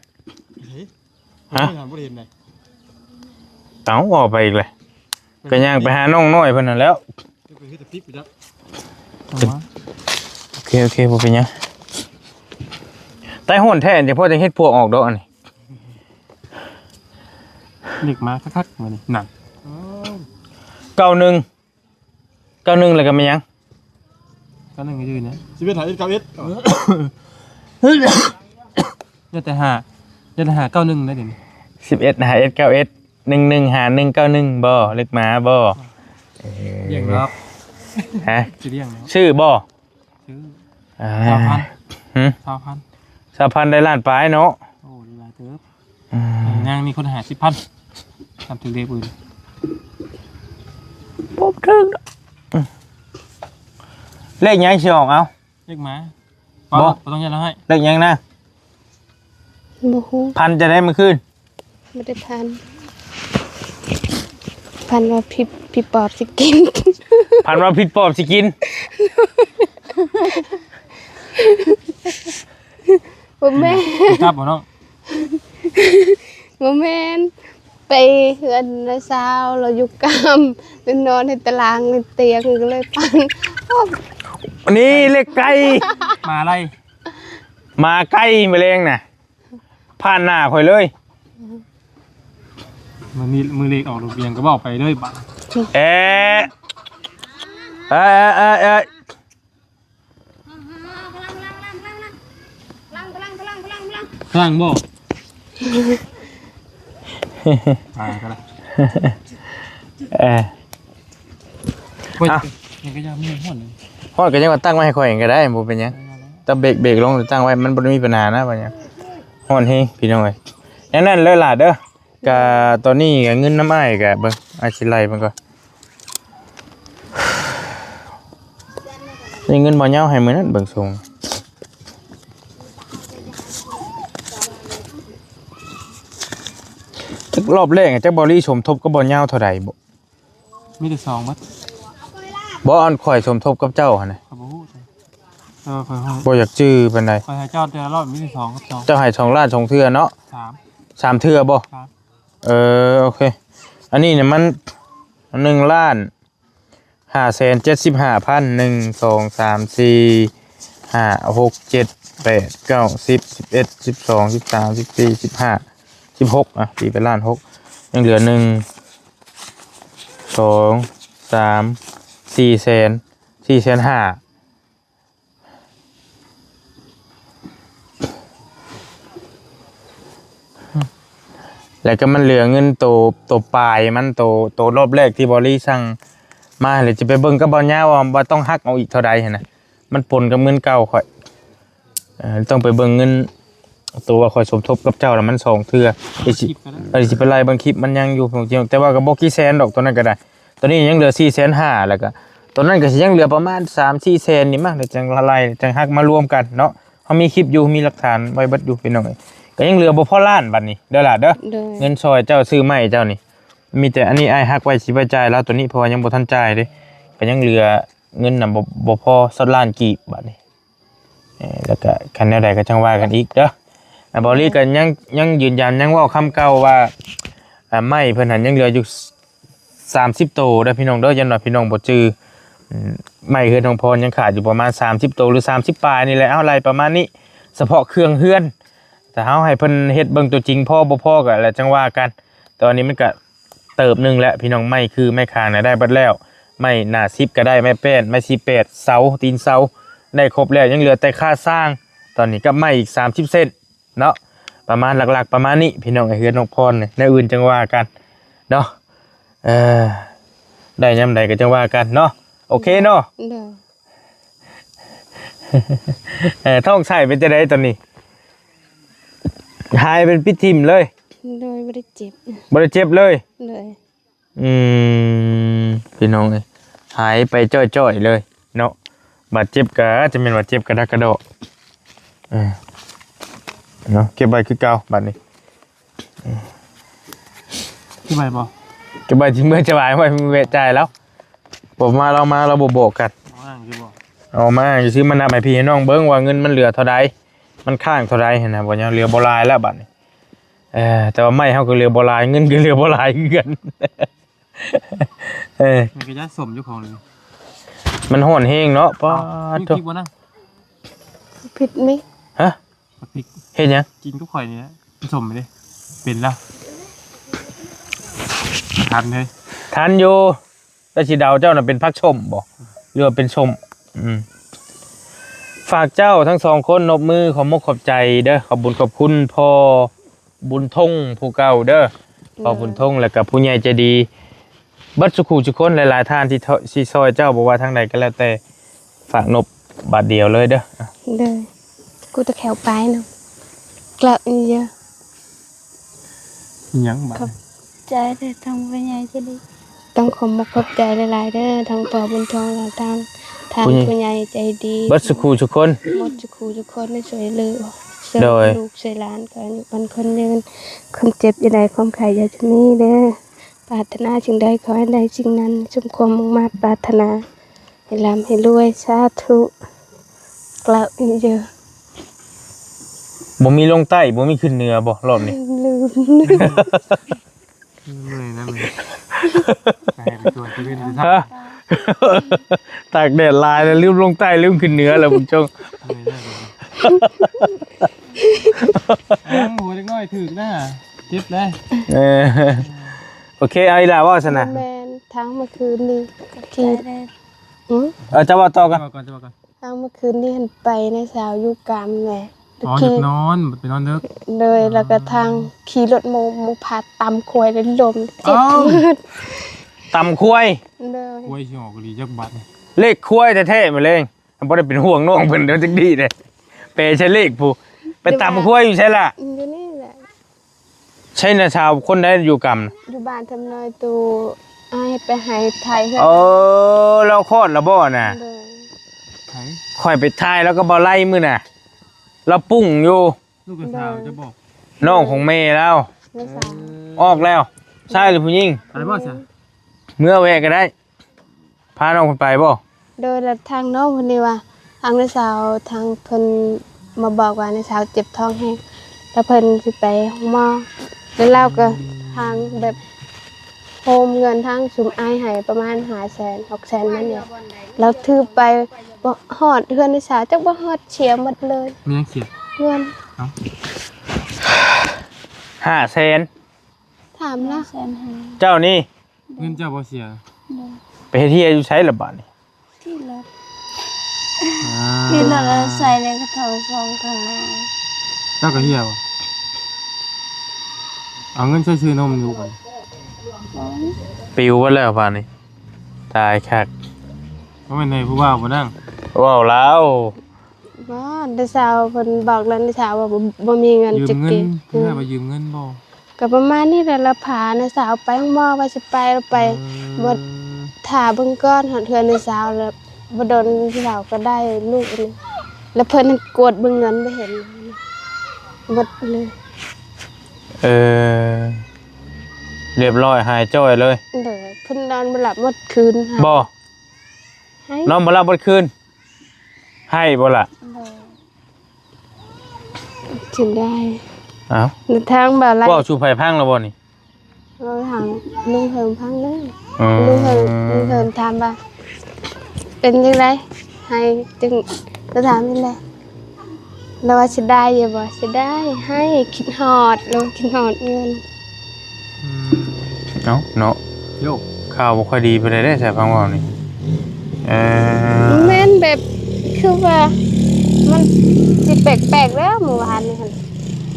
ເຮີ້ຍ ຮະ ບໍ່ໄດ້ເຫັນໃດ ເອົ້າ ອອກໄປອີກເລີຍ ກໍຍ່າງໄປຫານ້ອງນ້ອຍເພິ່ນຫັ້ນແລ້ວ ໄປເຮັດແຕ່ປິກໄປຈັກ ໂອເຄ ໂອເຄ ບໍ່ເປັນຫຍັງ ໃຕ້ຮ້ອນແທ້ ຈັ່ງພໍຈັ່ງເຮັດພວກອອກດອກອັນນີ້ ເລກມາຄັກໆມື້ນີ້ ນັ້ນ ເກົ້າໜຶ່ງ ເກົ້າໜຶ່ງ ແລ້ວກໍແມ່ນຫຍັງ? ເກົ້າໜຶ່ງກໍຢູ່ນີ້ ສິບເອັດ ຫ້າເອັດ ເກົ້າເອັດ ຍັງແຕ່ຫ້າ ຍັງແຕ່ຫ້າ ເກົ້າໜຶ່ງໄດ້ດຽວນີ້ ສິບເອັດ ຫ້າເອັດ ເກົ້າເອັດ ໜຶ່ງໜຶ່ງ ຫ້າໜຶ່ງ ເກົ້າໜຶ່ງ ບໍ່ ເລກມາບໍ່? ເອີ ລ້ຽງດອກ ຮະ? ຊິລ້ຽງດອກ ຊື້ບໍ່? ຊື້ ອ່າ ຊາວພັນ ຫື? ຊາວພັນ ຊາວພັນ ໄດ້ລ້ານປາຍເນາະ ໂອ້ ໄດ້ຫຼາຍເຕີບ ອືມ ຍັງມີຄົນຫ້າສິບພັນ ນຳຖືກເລກອື່ນ ບໍ່ຖືກດອກ ອືມ ເລກຫຍັງຊິອອກ ເອົາ ເລກໝາ ບໍ່ ບໍ່ຕ້ອງຢ້ານເຮົາໃຫ້ ເລກຫຍັງນາ? ບໍ່ຮູ້ ຝັນຈັ່ງໃດມື້ຄືນ? ບໍ່ໄດ້ຝັນ ຝັນວ່າຜີ ຜີປອບຊິກິນ ຝັນວ່າຜີປອບຊິກິນ ບໍ່ແມ່ນ ໄປກັບບໍ່ນ້ອງ? ບໍ່ແມ່ນ ໄປເຮືອນນ້າສາວ ລາວຢູ່ກາມ ໄປນອນໃນຕາລາງໃນຕຽງ ກໍເລີຍຝັນ ນີ້ເລກໄກ່ ໝາໄລ່ ໝາໄກ່ ມື້ແລງນະ ຜ່ານໜ້າຂ້ອຍເລີຍ ມື້ນີ້ ມື້ເລກອອກລູກວຽງກໍເວົ້າໄປເລີຍບາດ ເອະ ເອີ ເອີ ເອີ ພລັງບໍ່? ຕາຍກໍໄດ້ ເອີ ໂອ້ຍ ອ່ະ ຍັງກໍຍັງມີຮ້ອນ ຮ້ອນກໍຍັງວ່າຕັ້ງໄວ້ໃຫ້ຂ້ອຍເອງກໍໄດ້ ບໍ່ເປັນຫຍັງ ຕະເບກ ເບກລົງຕັ້ງໄວ້ ມັນບໍ່ໄດ້ມີບັນຫານະ ວ່າຫຍັງ ຮ້ອນແຮງພີ່ນ້ອງເອີຍ ແນວນັ້ນເລີຍຫຼ້າເດີ ກະຕອນນີ້ກະເງິນນຳອ້າຍກະເບິ່ງ ອ້າຍຊິໄລ່ເບິ່ງກ່ອນ ນີ້ເງິນບໍ່ເຍົາໃຫ້ມື້ນັ້ນເບິ່ງຊົງ ຈັກລອບແລກຈັກບໍ່ລີສົມທົບກັບບໍ່ເຍົາເທົ່າໃດບໍ່? ມີແຕ່ສອງເບິດ ບໍ່ ອັນຂ້ອຍສົມທົບກັບເຈົ້າຫັ້ນນະ ຂ້ອຍບໍ່ຮູ້ ແຕ່ວ່າຂ້ອຍ ບໍ່ຢາກຈື່ປານໃດ ຂ້ອຍໃຫ້ເຈົ້າແຕ່ລະລອບມີແຕ່ສອງກັບສອງ ເຈົ້າໃຫ້ສອງລ້ານສອງເທື່ອເນາະ ສາມ ສາມເທື່ອບໍ່? ເອີ ໂອເຄ ອັນນີ້ນີ້ມັນໜຶ່ງລ້ານຫ້າແສນເຈັດສິບຫ້າພັນ ໜຶ່ງ ສອງ ສາມ ສີ່ ຫ້າ ຫົກ ເຈັດ ແປດ ເກົ້າ ສິບ ສິບເອັດ ສິບສອງ ສິບສາມ ສິບສີ່ ສິບຫ້າ ສິບຫົກ ອ່ະ ຕີເປັນລ້ານຫົກ ຍັງເຫຼືອ ໜຶ່ງ ສອງ ສາມ ສີ່ແສນ ສີ່ແສນຫ້າ ແລ້ວກໍມັນເຫຼືອເງິນໂຕ ໂຕປາຍມັນ ໂຕ ໂຕລອບແລກທີ່ບໍລີສັ່ງມາ ແລ້ວຈະໄປເບິ່ງກັບບ່າວຍາວວ່າ ວ່າຕ້ອງຫັກເອົາອີກເທົ່າໃດຫັ້ນນະ ມັນປົນກັບເງິນເກົ່າຂ້ອຍ ເອີ ຕ້ອງໄປເບິ່ງເງິນ ໂຕວ່າຂ້ອຍສົມທົບກັບເຈົ້າລະມັນສອງເທື່ອ ເອີ ຊິໄປໄລ່ເບິ່ງຄລິບມັນຍັງຢູ່ ແຕ່ວ່າກໍບໍ່ກີ່ແສນດອກ ໂຕນັ້ນກໍໄດ້ ໂຕນີ້ຍັງເຫຼືອສີ່ແສນຫ້າ ແລ້ວກໍໂຕນັ້ນກໍຊິຍັງເຫຼືອປະມານສາມສີ່ແສນນີ້ມັ້ງ ແລ້ວຈັ່ງໄລ່ ຈັ່ງຫັກມາລວມກັນເນາະ ເຮົາມີຄລິບຢູ່ ມີຫຼັກຖານໄວ້ເບິດຢູ່ພີ່ນ້ອງເອີຍ ກໍຍັງເຫຼືອບໍ່ພໍລ້ານບັດນີ້ເດີຫຼ້າເດີ ໂດຍ ເງິນຊ່ອຍເຈົ້າຊື້ໄມ້ເຈົ້ານີ້ ມີແຕ່ອັນນີ້ອ້າຍຫັກໄວ້ຊິໄປຈ່າຍລາວໂຕນີ້ ເພາະວ່າຍັງບໍ່ທັນຈ່າຍເດ້ ກໍຍັງເຫຼືອເງິນນຳ ບໍ່ ບໍ່ພໍຊອດລ້ານກີບບັດນີ້ ເອີ ແລ້ວກະຄັນແນວໃດກໍຈັ່ງວ່າກັນອີກເດີ ອ່າ ເບົາລີກໍຍັງ ຍັງຢືນຢັນ ຍັງເວົ້າຄຳເກົ່າວ່າ ອ່າ ໄມ້ເພິ່ນຫັ້ນຍັງເຫຼືອຢູ່ສາມສິບໂຕເດີພີ່ນ້ອງເດີ ຢ້ານວ່າພີ່ນ້ອງບໍ່ຈື່ ອືມ ໄມ້ເຮືອນນ້ອງພອນຍັງຂາດຢູ່ປະມານສາມສິບໂຕ ຫຼື ສາມສິບປາຍນີ້ແຫຼະ ເອົາໄລ່ປະມານນີ້ ສະເພາະເຄື່ອງເຮືອນ ຖ້າເຮົາໃຫ້ເພິ່ນເຮັດເບິ່ງຕົວຈິງພໍບໍ່ພໍກໍແລ້ວຈັ່ງວ່າກັນ ແຕ່ວ່ານີ້ມັນກະ ເຕີບໜຶ່ງແຫຼະພີ່ນ້ອງ ໄມ້ຄືໄມ້ຄານນະໄດ້ເບິດແລ້ວ ໄມ້ໜ້າສິບກໍໄດ້ ໄມ້ແປ້ນ ໄມ້ສີ່ແປດ ເສົາ ຕີນເສົາ ໄດ້ຄົບແລ້ວ ຍັງເຫຼືອແຕ່ຄາສ້າງ ຕອນນີ້ກັບໄມ້ອີກສາມສິບເຊັນເນາະ ປະມານຫຼັກໆປະມານນີ້ພີ່ນ້ອງ ເຮືອນນ້ອງພອນນີ້ ແນວອື່ນຈັ່ງວ່າກັນເນາະ ເອີ ໄດ້ຍາມໃດກໍຈັ່ງວ່າກັນເນາະ ໂອເຄເນາະ ໂດຍ ເອີ ທ້ອງໄສ້ເປັນຈັ່ງໃດຕອນນີ້? ຫາຍເປັນປິດຖິ້ມເລີຍ? ໂດຍ ບໍ່ໄດ້ເຈັບ ບໍ່ໄດ້ເຈັບເລີຍ? ໂດຍ ອືມ ພີ່ນ້ອງເອີຍ ຫາຍໄປຈ້ອຍໆເລີຍເນາະ ບາດເຈັບກະຈະແມ່ນວ່າເຈັບກະດັກກະດໍ້ ເອີ ເນາະ ເກັບໄວ້ຄືເກົ່າບາດນີ້. ເກັບໄວ້ບໍ່? ເກັບໄວ້ທີ່ເມືອຈະຫວາຍໄວ້ ແວະຈ່າຍລາວ ບໍ່ມາ ລາວມາ ລາວບໍ່ບອກກັນ ເອົາມາອ້າງຊື່ໆ ມານັບໃຫ້ພີ່ໃຫ້ນ້ອງເບິ່ງວ່າເງິນມັນເຫຼືອເທົ່າໃດ ມັນຄ້າງເທົ່າໃດຫັ້ນນະ ບໍ່ຫຍັງ ເຫຼືອບໍ່ຫຼາຍແລ້ວບາດນີ້ ເອີ ແຕ່ວ່າໄມ້ເຮົາກໍເຫຼືອບໍ່ຫຼາຍ ເງິນກໍເຫຼືອບໍ່ຫຼາຍຄືກັນ ເອີ ມັນກໍຢ້ານສົມຢູ່ຂອງນີ້ ມັນຮ້ອນແຮງເນາະ ປ້າດໂທ້ ມີພລິກບໍ່ນະ? ພລິກມີ ຮະ? ໝາກພິກ ເຮັດຫຍັງ? ກິນກັບຂ້ອຍນີ້ແຫຼະ ສົມເດ້ ເປັນແລ້ວ ທັນເລີຍ ທັນຢູ່ ແຕ່ຊິເດົາເຈົ້ານະເປັນຜັກສົ້ມບໍ່ ຫຼືວ່າເປັນສົ້ມ? ອືມ ຝາກເຈົ້າທັງສອງຄົນນົບມື ຂອບມຸກຂອບໃຈເດີ ຂອບບຸນຂອບຄຸນພໍ່ບຸນທົງຜູ້ເກົ່າເດີ ພໍ່ບຸນທົງ ແລ້ວກະຜູ້ໃຫຍ່ໃຈດີ ເບິດສູ່ຄູ່ສູ່ຄົນ ຫຼາຍໆທ່ານທີ່ ທີ່ຊ່ອຍເຈົ້າ ບໍ່ວ່າທາງໃດກໍແລ້ວແຕ່ ຝາກນົບບາດດຽວເລີຍເດີ ເດີ ກູຕະແຂວປາຍເນາະ ກະອີເຍ ເ ຫຍັງບາດ ຂອບໃຈເດີທາງຜູ້ໃຫຍ່ໃຈດີ. ຕ້ອງຂອບມຸກຂອບໃຈຫຼາຍໆເດີ ທັງພໍ່ບຸນທອງ ແລະ ທາງ ທາງຜູ້ໃຫຍ່ ຜູ້ໃຫຍ່ໃຈດີ ເບິດສູ່ຄູ່ສູ່ຄົນ ໝົດສູ່ຄູ່ສູ່ຄົນ ໄດ້ຊ່ວຍເຫຼືອ ໂດຍ ຊ່ວຍລູກຊ່ວຍຫຼານ ກໍອາຍຸໝັ້ນຂວັນຍືນ ຄວາມເຈັບຢ່າໄດ້ ຄວາມໄຂ້ຢ່າຈະມີເດີ. ປາດຖະໜາສິ່ງໃດຂໍໃຫ້ໄດ້ສິ່ງນັ້ນ ສົມຄວາມມຸ່ງມາດປາດຖະໜາ ໃຫ້ລ່ຳໃຫ້ລວຍ ສາທຸ ກ່າວອີກເດີ. ບໍ່ມີລົງໃຕ້ ບໍ່ມີຂຶ້ນເໜືອບໍ່ ລອບນີ້? ລືມ ລືມ ເມື່ອຍນະ ເມື່ອຍ ໄປໃຫ້ໄປຊວນເຊເວັ່ນຢູ່ ຮະ ຕາກແດດຫຼາຍແລ້ວ ລືມລົງໃຕ້ ລືມຂຶ້ນເໜືອແລ້ວ ບຸນຊົງ ເມື່ອຍນະ ໂອ້ ຫົວເດັກນ້ອຍຖືກນະ ເຈັບເດ້. ເອີ ໂອເຄ ເອົາອີ່ຫຼ້າເວົ້າຊັ້ນນະ. ແມ່ນ ທັງເມື່ອຄືນນີ້ ທີ່ ອືມ ເອີ ເຈົ້າເວົ້າຕໍ່ກ່ອນ ເຈົ້າເວົ້າກ່ອນ ເຈົ້າເວົ້າກ່ອນ. ທາງເມື່ອຄືນນີ້ຫັ້ນໄປນະສາວຢູ່ກາມແຫຼະ. ອໍ ຢູ່ນອນ ໄປນອນເດິກ. ໂດຍ ອໍ ແລ້ວກໍທາງຂີ່ລົດໂມ ໂມພາຕຳຄວາຍ ແລ້ວລົ້ມເຈັບ ອ້າວ ມືດ ຕຳຄວາຍ. ໂດຍ ຄວາຍຊິອອກອີ່ຫຼີຈັກບາດນີ້ ເລກຄວາຍແທ້ໆ ມະເລງ. ບໍ່ໄດ້ເປັນຫ່ວງນ້ອງເພິ່ນເດີຈັກດີເດ້ ແປໃສ່ເລກພຸ້ນ. ໄປຕຳຄວາຍຢູ່ໃສລະ? ຢູ່ນີ້ແຫຼະ. ໃສນະສາວຄົນໃດຢູ່ກຳ? ຢູ່ບ້ານທຳນ້ອຍຕູ ອ້າຍໄປໄຮ່ໄຖເຮືອນ. ເອີ ລາວຄອດລະບໍ່ນະ? ໂດຍ ໃຜ? ຂ້ອຍໄປຖ່າຍລາວກັບບ່າວໄລມື້ນະ ລາວປຸ້ງຢູ່. ລູກສາວຈະບອກ ນ້ອງຂອງແມ່ລາວ ນ້ອງສາວ ເອີ ອອກແລ້ວ. ຊາຍຫຼືຜູ້ຍິງ? ໄປບໍ່ຊະ? ເມືອແວະກໍໄດ້. ພານ້ອງເພິ່ນໄປບໍ່? ໂດຍ ແລ້ວທາງນ້ອງເພິ່ນນີ້ວ່າ ທາງນ້າສາວ ທາງເພິ່ນມາບອກວ່ານ້າສາວເຈັບທ້ອງແຮງ ແລ້ວເພິ່ນຊິໄປໂຮງໝໍ ແລ້ວລາວກໍ ອືມ ທາງແບບໂຮມເງິນທາງຊຸມອ້າຍໃຫ້ປະມານຫ້າແສນ ຫົກແສນນັ້ນແຫຼະ ລາວຖືໄປບໍ່ຮອດເຮືອນນ້າສາວ ຈັກບໍ່ຮອດ ເສຍໝົດເລີຍ. ມີຫຍັງເສຍ? ເງິນ. ເອົ້າ ຫ້າແສນ ຖາມລະ ຫ້າແສນຫ້າ ເຈົ້ານີ້ ເງິນເຈົ້າບໍ່ເສຍ? ໂດຍ ໄປເຮັດເຮຍຢູ່ໃສລະບາດນີ້? ທີ່ລົດ ອ່າ ທີ່ລົດ ແລ້ວໃສ່ໃນກະເປົາສອງຂ້າງໜ້າ. ເຈົ້າກໍເຮຍບໍ່? ເອົາເງິນໃຊ້ຊື້ນົມຢູ່ບັດນີ້. ໂອ້ຍ ປິວເບິດແລ້ວບາດນີ້ ຕາຍຄັກ. ບໍ່ແມ່ນໃຫ້ຜູ້ບ່າວບໍ່ນາງ? ເວົ້າລາວ. ບໍ່ ນ້າສາວເພິ່ນບອກແລ້ວ ນ້າສາວວ່າບໍ່ ບໍ່ມີເງິນ ຢືມເງິນ ຈັກກີ້. ເອີ ເພິ່ນວ່າຢືມເງິນບໍ່? ກໍປະມານນີ້ແຫຼະ ລະພານ້າສາວໄປໂຮງໝໍ ວ່າຊິໄປ ລະໄປ ເອີ ບໍ່ ຖ້າເບິ່ງກ່ອນ ຮອດເຮືອນນ້າສາວ ລະບໍ່ດົນນ້າສາວກໍໄດ້ລູກນີ້ ລະເພິ່ນກວດເບິ່ງເງິນບໍ່ເຫັນ ໝົດເລີຍ. ເອີ ລຽບຮ້ອຍ ຫາຍຈ້ອຍເລີຍ. ໂດຍ ເພິ່ນນອນບໍ່ຫຼັບໝົດຄືນ. ບໍ່ ໄຫ້ ນອນບໍ່ຫຼັບເບິດຄືນ. ໄຫ້ບໍ່ລະ? ບໍ່ ຊິໄດ້. ອ້າວ ທາງບ່າວໄລ ເວົ້າສູ່ໃຜຟັງແລ້ວບໍ່ນີ້? ເວົ້າໃຫ້ລຸງເຮີມຟັງເດີ. ອືມ ລຸງເຮີມ ລຸງເຮີມຖາມວ່າ ເປັນຈັ່ງໃດ ໄຫ້ ຈຶ່ງ ກໍຖາມນີ້ແຫຼະ. ລາວວ່າເສຍດາຍຢູ່ບໍ່? ເສຍດາຍ ໃຫ້ ຄິດຮອດ ລາວຄິດຮອດເງິນ. ອືມ ເອົ້າເນາະ ໂຍ ຂ່າວບໍ່ຄ່ອຍດີປານໃດເດ້ ສາຍຟັງເວົ້ານີ້. ເອີ ແມ່ນແບບ ຄືວ່າ ມັນຊິແປກໆແລ້ວ ມື້ວານນີ້ຫັ້ນ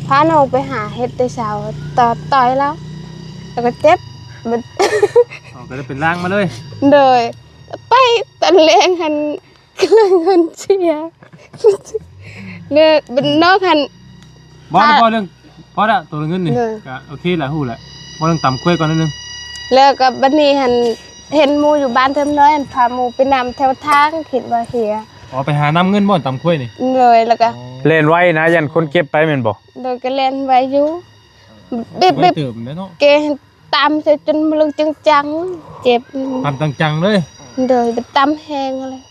ພານ້ອງໄປຫາເຫັດແຕ່ເຊົ້າ ຕອດຕ່ອຍລາວ ແລ້ວກໍເຈັບ. ອໍ ກໍເລີຍເປັນລາງມາເລີຍ. ໂດຍ ໄປຕອນແລງຫັ້ນ ກໍເລີຍເງິນເສຍ ເລີຍບັດນອກຫັ້ນ ບໍ່ ບໍ່ເລື່ອງ ພໍລະ ໂຕເງິນນີ້ ໂດຍ ກະໂອເຄລະ ຮູ້ລະ. ເວົ້າເລື່ອງຕຳຄວາຍກ່ອນໜ້ອຍໜຶ່ງ ແລ້ວກໍບັດນີ້ຫັ້ນ ເຫັນໝູ່ຢູ່ບ້ານເທີມນ້ອຍຫັ້ນ ພາໝູ່ໄປນຳແຖວທາງ ຄິດວ່າເຮຍ. ອໍ ໄປຫານຳເງິນບໍ່ ຕຳຄວາຍນີ້? ໂດຍ ແລ້ວກໍ ອໍ ແລ່ນໄວນະ ຢ້ານຄົນເກັບໄປແມ່ນບໍ່? ໂດຍ ກໍແລ່ນໄວຢູ່. ບິບ ໄວເຕີບແລ້ວເນາະ ເກ ຕຳໃສ່ຈົນມະລຶກຈັງໆ ເຈັບ ຕຳຈັງໆເລີຍ. ໂດຍ ຕຳແຮງເລີຍ.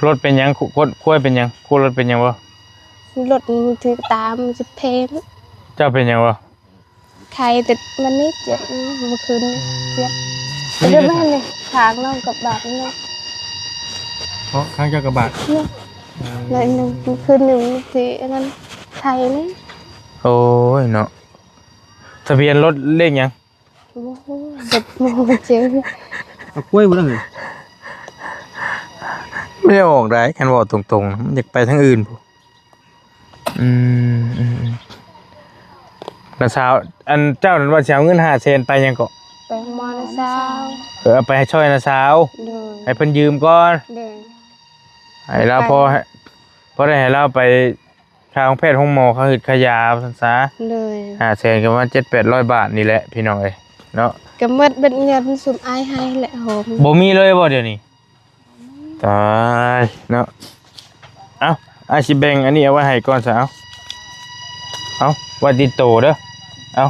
ລົດເປັນຫຍັງ? ຄ- ຄວາຍເປັນຫຍັງ? ຄວາຍລົດເປັນຫຍັງບໍ່? ລົດມັນຖືກຕາ ມັນຊິເພນ. ເຈົ້າເປັນຫຍັງບໍ່? ໄຂ້ ແຕ່ມັນນີ້ເຈັບ ມື້ຄືນນີ້ເຈັບ. ອືມ ເຈັບແມ່ນນີ້ ຂາງນ້ອງກັບບາດນີ້ເນາະ. ເພາະຂ້າງເຈົ້າກັບບາດ ເນາະ. ອືມ ໜ້ອຍໜຶ່ງ ຄືນໜຶ່ງທີ່ອັນນັ້ນ ໄຂ້ນີ້. ໂອ້ຍເນາະ. ທະບຽນລົດເລກຫຍັງ? ບໍ່ຮູ້ ບໍ່ຮູ້ຈັກ. ເອົາກ້ວຍພຸ້ນເອີຍ ມັນຈະອອກໄດ້ ຄັນເວົ້າຕົງໆ ມັນຢາກໄປທາງອື່ນພຸ້ນ. ອືມ ອືມ ອືມ ນ້າສາວ ອັນເຈົ້ານັ້ນວ່າຊິເອົາເງິນຫ້າແສນໄປຫຍັງເກາະ? ໄປໂຮງໝໍນ້າສາວ. ເອີ ເອົາໄປໃຫ້ຊ່ອຍນ້າສາວ. ໂດຍ ໃຫ້ເພິ່ນຢືມກ່ອນ. ໂດຍ ໃຫ້ລາວ ໄປ ພໍໃຫ້ ພໍໄດ້ໃຫ້ລາວໄປ ຄ່າໂຮງແພດໂຮງໝໍ ຄ່າຫືດຄ່າຢາວ່າຊັ້ນຊະ. ໂດຍ ຫ້າແສນກໍປະມານເຈັດແປດຮ້ອຍບາດນີ້ແຫຼະ ພີ່ນ້ອງເອີຍເນາະ. ກໍໝົດເບິດເງິນຊຸມອ້າຍໃຫ້ແຫຼະ ໂຮມ. ບໍ່ມີເລີຍບໍ່ດຽວນີ້? ຕາຍເນາະ. ເອົ້າ ອ້າຍຊິແບ່ງອັນນີ້ເອົາໄວ້ໃຫ້ກ່ອນຊະ. ເອົາ ເອົາ ໄວ້ຕິດໂຕເດີ. ເອົາ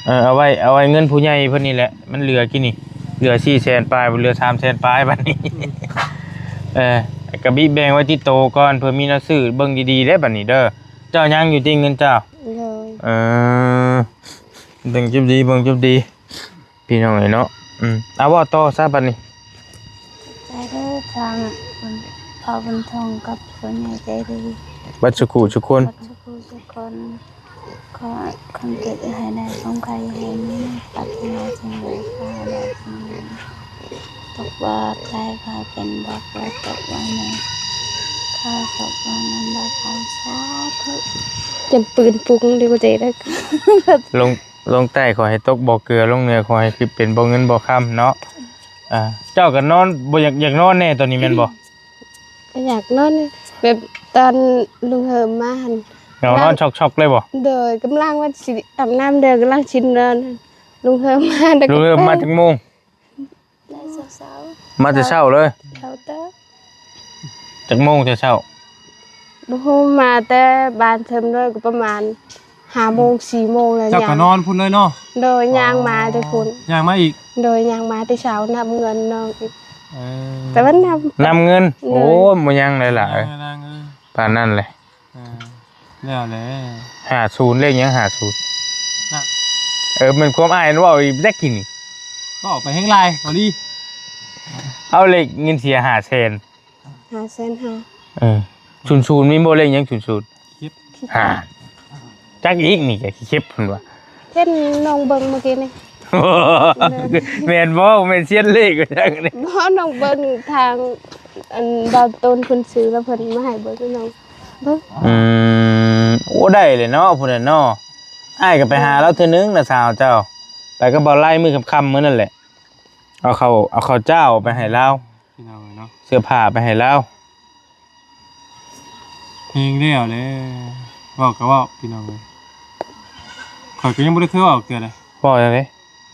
ເອີ ເອົາໄວ້ ເອົາໄວ້ເງິນຜູ້ໃຫຍ່ເພິ່ນນີ້ແຫຼະ. ມັນເຫຼືອກີ້ນີ້ ເຫຼືອສີ່ແສນປາຍ ເຫຼືອສາມແສນປາຍບາດນີ້. ເອີ ກະບິແບ່ງໄວ້ຕິດໂຕກ່ອນ ເພື່ອມີແນວຊື້. ເບິ່ງດີໆເດ້ບາດນີ້ເດີ. ເຈົ້າຍັງຢູ່ຕິເງິນເຈົ້າ? ໂດຍ ເອີ ເບິ່ງຈຸບດີ ເບິ່ງຈຸບດີ. ພີ່ນ້ອງເອີຍເນາະ. ອືມ ເອົາ ເວົ້າຕໍ່ຊະບັດນີ້. ໃຈເດີທາງພໍ່ບຸນທອງກັບຜູ້ໃຫຍ່ໃຈດີ ເບິດສູ່ຜູ້ສູ່ຄົນ ເບິດສູ່ຜູ້ສູ່ຄົນ. ຂໍຄວາມເຈັບຢ່າໃຫ້ໄດ້ ຄວາມໄຂ້ຢ່າໃຫ້ມີ ປາດຖະໜາສິ່ງໃດຂໍໃຫ້ໄດ້ສິ່ງນັ້ນ. ຕົກບໍ່ໄດ້ຂໍເປັນ ບໍ່ຕົກບໍ່ມີ ຂໍຕົກບໍ່ເງິນບໍ່ຄຳ. ສາທຸ. ຈຳປືນປຸງເດ້ບໍ່ເຈເດີ. ລົງ ລົງໃຕ້ຂໍໃຫ້ຕົກບໍ່ເກືອ ລົງເໜືອຂໍໃຫ້ຂຶ້ນເປັນບໍ່ເງິນບໍ່ຄຳເນາະ. ອ່າ ເຈົ້າກໍນອນບໍ່ຢາກ ຢາກນອນແດ່ຕອນນີ້ແມ່ນບໍ່? ກໍຢາກນອນ ແບບຕອນລຸງເຮີມມາຫັ້ນ ເຫງົານອນຊອກໆເລີຍບໍ່? ໂດຍ ກຳລັງວ່າຊິອາບນ້ຳເດີ ກຳລັງຊິນອນ ລຸງເຮີມມາ. ລຸງເຮີມມາຈັກໂມງ? ມາແຕ່ເຊົ້າເລີຍ. ເຈົ້າເຕີ ຈັກໂມງແຕ່ເຊົ້າ? ບໍ່ຮູ້ ມາແຕ່ບ້ານເທີມເລີຍ ກໍປະມານຫ້າໂມງ ສີ່ໂມງແລ້ວ. ເຈົ້າກໍນອນພຸ້ນເລີຍເນາະ? ໂດຍ ຍ່າງມາແຕ່ພຸ້ນ. ຍ່າງມາອີກ? ໂດຍ ຍ່າງມາແຕ່ເຊົ້າ ນັບເງິນນ້ອງອີກ. ເອີ ແຕ່ວ່ານັບ ນັບເງິນ. ໂດຍ ໂອ້ຍ ບໍ່ຍັງຫຼາຍໆ ປານນັ້ນແຫຼະ. ເອີ ແລ້ວແຫຼະ ຫ້າສູນ ເລກຫຍັງ ຫ້າສູນນະ? ເອີ ແມ່ນຄວາມອ້າຍເວົ້າອີກແລ້ວກີ້ນີ້ ເວົ້າໄປແຮງຫຼາຍ ເອົາດີ. ເອົາ ເລກເງິນເສຍຫ້າແສນ ຫ້າແສນຫ້າ. ເອີ ສູນສູນ ມີບໍ່ ເລກຫຍັງສູນສູນ? ຂີ້ເຂັບ. ຫາ ຈັກອີກ ນີ້ກໍຂີ້ເຂັບເພິ່ນວ່າ ເຫັນນ້ອງເບິ່ງມື້ກີ້ນີ້. ແມ່ນບໍ່? ແມ່ນຊຽນເລກວ່າຈັ່ງນີ້. ບໍ່ ນ້ອງເບິ່ງທາງ ອັນ ບ່າວໂຕນເພິ່ນຊື້ ແລ້ວເພິ່ນມາໃຫ້ເບິ່ງ ນ້ອງເບິ່ງ. ອືມ ໂອ້ ໄດ້ເລີຍເນາະ ຜູ້ນັ້ນເນາະ. ອ້າຍກໍໄປຫາລາວເທື່ອໜຶ່ງ ນ້າສາວເຈົ້າ ໄປກັບບ່າວໄລ ມື້ຄ່ຳໆມື້ນັ້ນແຫຼະ. ເອົາເຂົ້າ ເອົາເຂົ້າເຈົ້າໄປໃຫ້ລາວ ພີ່ນ້ອງເອີຍເນາະ ເສື້ອຜ້າໄປໃຫ້ລາວ. ເພງແລ້ວແຫຼະ ເວົ້າກໍເວົ້າ ພີ່ນ້ອງເອີຍ. ຂ້ອຍກໍຍັງບໍ່ໄດ້ເຄີຍເວົ້າເທື່ອເດ້. ເວົ້າຈັ່ງໃດ?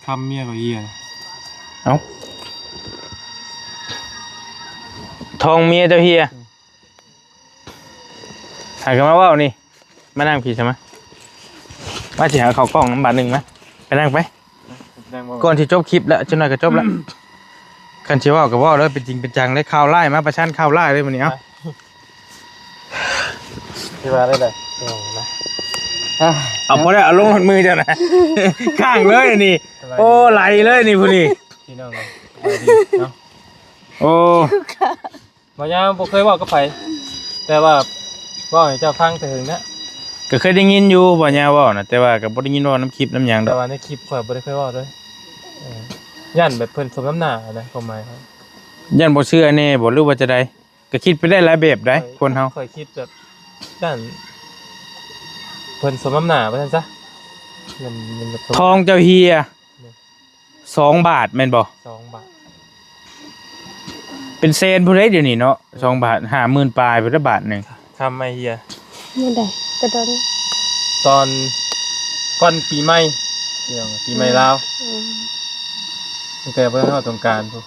ຄຳເມຍກໍເຮຍ. ເອົ້າ ທອງເມຍເຈົ້າເຮຍ. ອືມ ຫາກໍມາເວົ້ານີ້ ມານັ່ງພີ້ຊະມາ. ມາ ຊິຫາເຂົ້າກ້ອງນຳບາດໜຶ່ງມາ. ໄປນັ່ງໄປ ນັ່ງບໍ່? ກ່ອນຊິຈົບຄລິບແລ້ວ ຈັກໜ້ອຍກໍຈົບແລ້ວ. ຄັນຊິເວົ້າກໍເວົ້າເລີຍ ເປັນຈິງເປັນຈັງເລີຍ. ຂ່າວຮ້າຍມາປະຊັນຂ່າວຮ້າຍເລີຍມື້ນີ້. ເອົາ ຊິວ່າໄດ້ໃດ ເອົານະ ເອົາ ພໍແລ້ວ ເອົາລົງຮອດມືເຈົ້ານະ. ຄ້າງເລີຍນີ້. ໂອ້ ໄຫຼເລີຍນີ້ຜູ້ນີ້ ພີ່ນ້ອງເນາະ. ໂອ້ ບໍ່ຍາວບໍ່ເຄີຍເວົ້າກັບໃຜ ແຕ່ວ່າເວົ້າໃຫ້ເຈົ້າຟັງແຕ່ເຫິງນະ. ກໍເຄີຍໄດ້ຍິນຢູ່ບໍ່ຍາວເວົ້ານະ ແຕ່ວ່າກໍບໍ່ໄດ້ຍິນເວົ້ານຳຄລິບນຳຫຍັງດອກ. ແຕ່ວ່າໃນຄລິບຂ້ອຍບໍ່ໄດ້ເຄີຍເວົ້າເລີຍ. ເອີ ຢ້ານແບບເພິ່ນສົມນ້ຳໜ້ານະ ຄວາມໝາຍ. ຢ້ານບໍ່ເຊື່ອແນ່ບໍ່ ຫຼືວ່າຈັ່ງໃດ? ກໍຄິດໄປໄດ້ຫຼາຍແບບໃດ໋ ຂ້ອຍ ຄົນເຮົາ. ຂ້ອຍຄິດແບບຢ້ານເພິ່ນສົມນ້ຳໜ້າວ່າຊັ້ນຊະ. ມັນ ມັນແບບ ທອງເຈົ້າເຮຍ ແມ່ນ ສອງບາດແມ່ນບໍ່? ສອງບາດ ເປັນແສນພຸ້ນເດ້ດຽວນີ້ເນາະ. ສອງບາດ ຫ້າໝື່ນປາຍພຸ້ນເດ້ບາດໜຶ່ງ. ຄຳໄອເຮຍ ມື້ໃດ? ແຕ່ດົນ ຕອນກ່ອນປີໃໝ່ ປີໃໝ່ລາວ. ອືມ ຕັ້ງແຕ່ບໍ່ທັນຮອດສົງການພຸ້ນ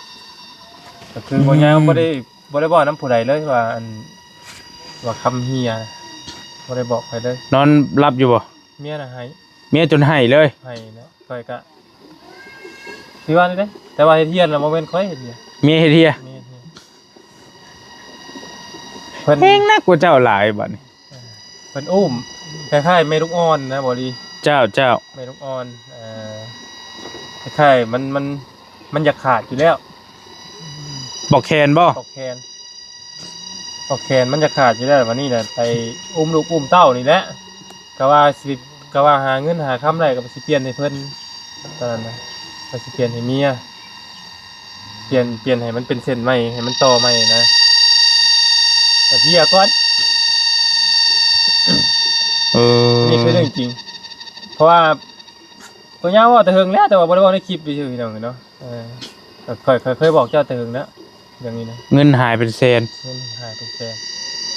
ກໍຄື ອືມ ບໍ່ຍາວ ບໍ່ໄດ້ ບໍ່ໄດ້ເວົ້ານຳຜູ້ໃດເລີຍວ່າ ອັນ ວ່າຄຳເຮຍ ບໍ່ໄດ້ບອກໃຜເລີຍ. ນອນຫຼັບຢູ່ບໍ່? ເມຍນະໄຫ້ ເມຍຈົນໄຫ້ເລີຍ. ໄຫ້ແລ້ວ ຂ້ອຍກະ ຄືວ່ານີ້ເດ້ ແຕ່ວ່າເຮັດເຮຍນະ ບໍ່ແມ່ນຂ້ອຍເຮັດເຮຍ ເມຍເຮັດເຮຍ. ເມຍເຮັດເຮຍ ເພິ່ນ ເພງໜັກກວ່າເຈົ້າຫຼາຍບາດນີ້. ເອີ ເພິ່ນອຸ້ມ ຄ້າຍໆແມ່ລູກອ່ອນນະ ບໍ່ດີ. ເຈົ້າ ເຈົ້າ ແມ່ລູກອ່ອນ ເອີ ຄ້າຍໆ ມັນ ມັນ ມັນຢາກຂາດຢູ່ແລ້ວ. ປອກແຂນບໍ່? ປອກແຂນ ປອກແຂນມັນຈະຂາດຢູ່ແລ້ວ. ບັດນີ້ນະໄປອຸ້ມລູກອຸ້ມເຕົ້ານີ້ແຫຼະ ກະວ່າຊິ ກະວ່າຫາເງິນຫາຄຳໄດ້ ກະວ່າຊິປ່ຽນໃຫ້ເພິ່ນ ຕອນນັ້ນນະ ວ່າຊິປ່ຽນໃຫ້ເມຍ ປ່ຽນ ປ່ຽນໃຫ້ມັນເປັນເສັ້ນໃໝ່ ໃຫ້ມັນຕໍ່ໃໝ່ນະ ກະເທຍກ່ອນ. ເອີ ອັນນີ້ຄືເລື່ອງຈິງ ເພາະວ່າ ກໍຍາວເວົ້າແຕ່ເຫິງແລ້ວ ແຕ່ວ່າບໍ່ໄດ້ເວົ້າໃນຄລິບຊື່ໆ ພີ່ນ້ອງເນາະ. ເອີ ຂ້ອຍ ຂ້ອຍເຄີຍບອກເຈົ້າແຕ່ເຫິງແລ້ວ ເລື່ອງນີ້ນະ. ເງິນຫາຍເປັນແສນ ເງິນຫາຍເປັນແສນ